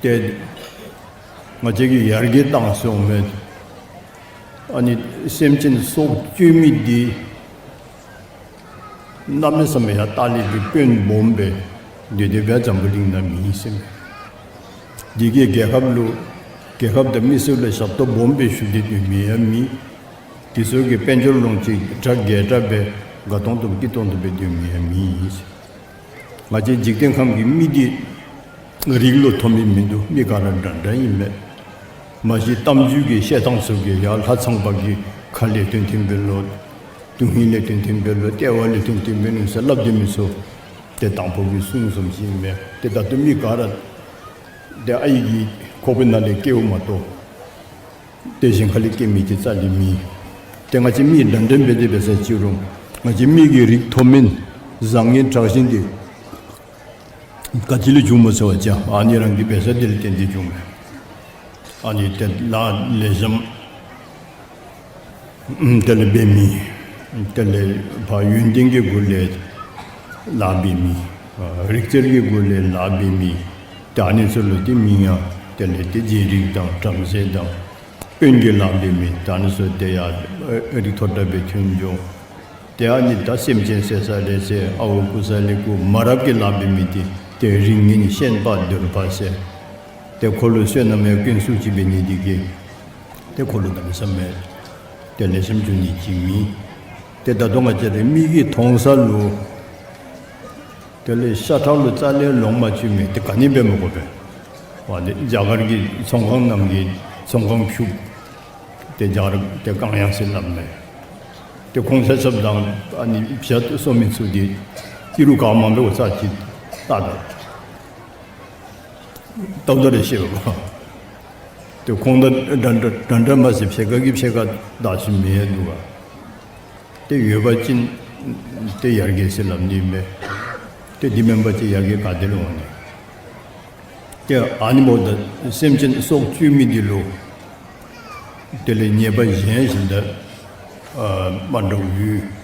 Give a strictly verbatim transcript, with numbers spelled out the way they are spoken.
ཏེ་ང་བཅས་ཀྱིས་ཡར་རྒྱས་བཏང་སོང་མས། ཨ་ནི་སེམས་ཅན་སྲོག་གཅོད་མི་འདི་གནམ་མེད་ས་མེད་ཡར་ལྟག་ལས་ཀྱི་དཔོན་སྦོམ་སྦེ་སྡོད་དེ་སྦེ་འཛམ་བུ་གླིང་ནང་མེད་ཟེར་མས། འདི་གིས་རྒྱལ་ཁབ་ལུ་རྒྱལ་ཁབ་དང་མི་སེར་ལུ་ཞབས་ཏོག་སྦོམ་སྦེ་ཞུ་སྟེ་སྡོད་མི་ཡང་མེད། དེ་ཚུ་གི་དཔལ་འབྱོར་ལོངས་སྤྱོད་གྲ་རྒྱས་དྲགས་སྦེ་དགའ་ཏོང་ཏོ་སྐྱིད་ཏོང་ཏོ་སྦེ་སྡོད་མི་ཡང་མེད། ང་བཅས་འཇིག་རྟེན་ཁམས་ཀྱི་མི་འདི་རིགས་ལུ་མཐོ་དམན་མིན་འདུག། མི་ག་ར་འདྲ་འདྲ་ཨིན་མས། མ་གཞི་གཏམ་རྒྱུད་ཀྱི་བཤད་ཐངས་ཚུ་གིས་ཡར་ལྷ་ཚངས་པ་གི་ཁ་ལས་ཐོན་ཐོནམ་སྦེ་ལོ། དོན་ཧིང་ལས་ཐོན་ཐོནམ་སྦེ་ལོ། ལྟེ་བ་ལས་ཐོན་ཐོནམ་སྦེ་ནུག་ཟེར་སླབ་སྡོད་མི་ཚུ་ཏེ་དང་ཕུ་གི་གསུང་བཟུམ་ཅིག་ཨིན་མས། ཏེ་ད་ལྟོ་མི་ག་ར་ཏེ་ཨའི་གི་ཁོག་པའི་ནང་ལས་སྐྱེཝ་མ་གཏོགས་ཏེ་གཞན་ཁ་ལས་སྐྱེ་མི་ཅིག་རྩ་ལས་མེད། ཏེ་ང་བཅས་མི་འདྲ་འདྲ་འབད་དེ་འབད་ས་ཅིག་རུང་ང་བཅས་མི་གི་རིགས་མཐོ་དམན་བཟང་ངན་དྲག་ཞན་འདི་ག་ཅི་ལས་བྱུངམ་སྨོ་ཟེར་བ་ཅིན་ཨ་ནི་རང་གི་འབད་ས་འདི་ལས་བརྟེན་ཏེ་བྱུངམ་མས། ཨ་ནི་ཏེ་ལཱ་ལེགས་ཤོམ་དེ་ལས་འབད་མི། དེ་ལས་ཕར་ཡོན་ཏན་གྱི་སྒོ་ལས་ལཱ་འབད་མི། རིག་རྩལ་གྱི་སྒོ་ལས་ལཱ་འབད་མི། ཏེ་ཨ་ནི་ཚུ་ལུ་ཏེ་མིང་ཡང་དེ་ལས་ཏེ་རྗེ་རིགས་དང་བྲམ་ཟེ་དང་དཔོན་གྱི་ལཱ་འབད་མི། ཏེ་ཨ་ནི་ཚུ་ཏེ་ཡར་རིགས་མཐོ་དྲགས་སྦེ་ཐོན་འགྱོ། ཏེ་ཨ་ནི་ད་སེམས་ཅན་བསད་ས་ལས་བསད། ཨརཝ་རྐུ་ས་ལས་རྐུ། མ་རབས་ཀྱི་ལཱ་འབད་མི་འདི་ཏེ་རིགས་ངན་ཤན་པ་གདོལ་པ་ཟེར། ཏེ་ཁོ་ལུ་བསོད་ནམས་ཡང་ཀུན་སུ་ཅིག་འབད་ནི་འདི་གིས་ཏེ་ཁོ་ལུ་གནམ་མེད་ས་མེད་ཏེ་ལེགས་ཤོམ་འབྱུང་ནི་ཅིག་མེད། ཏེ་ད་ལྟོ་ང་བཅས་ར་མི་གིས་མཐོང་ས་ལུ་དེ་ལས་ཤ་ཁྲག་ལུ་རྩ་ལས་ལོང་མ་བཅུག་མི་འདི་ག་ནི་འབད་མི་དགོ་པས། ཝ་ཏེ་རྒྱ་གར་གྱི་ཚོང་ཁང་ནང་གི་ཚོང་ཁང་ཕྱུགཔོ་ཏེ་རྒྱ་གར་ཏེ་གང་ཡང་ཟེར་སླབ་མས། ཏེ་ཁོང་ཆ་ཁྱབ་དང་ཨ་ནི་བྱ་སོ་མི་ཚུ་འདི་ཨི་རུ་ག་མང་པོ་ས་ཅིག་ལྟ་ད་ལྟཝ་ད་ར་ཤེས་པས། ཏེ་ཁོང་དང་འདྲ་འདྲ་འདྲ་འདྲ་མ་ཟེར་ཕྱེད་ཀ་གིས་ཕྱེད་ཀ་བདའ་ཞིནམ་ཡང་འདུག་ག། ཏེ་ཡོད་པ་ཅིན་ཏེ་ཡར་རྒྱས་ཟེར་སླབ་ནི་མས། ཏེ་འདི་མེན་པ་ཅིན་ཡར་རྒྱས་ག་ཏེ་ལས་འོང་ནི། ཏེ་ཨ་ནི་འབདཝ་ད་སེམས་ཅན་སྲོག་གཅོད་མི་འདི་ལུ་དེ་ལས་ཉེས་པ་གཞན་ཞིག་ད་ཨ་མ་འདྲཝ་ཡོད།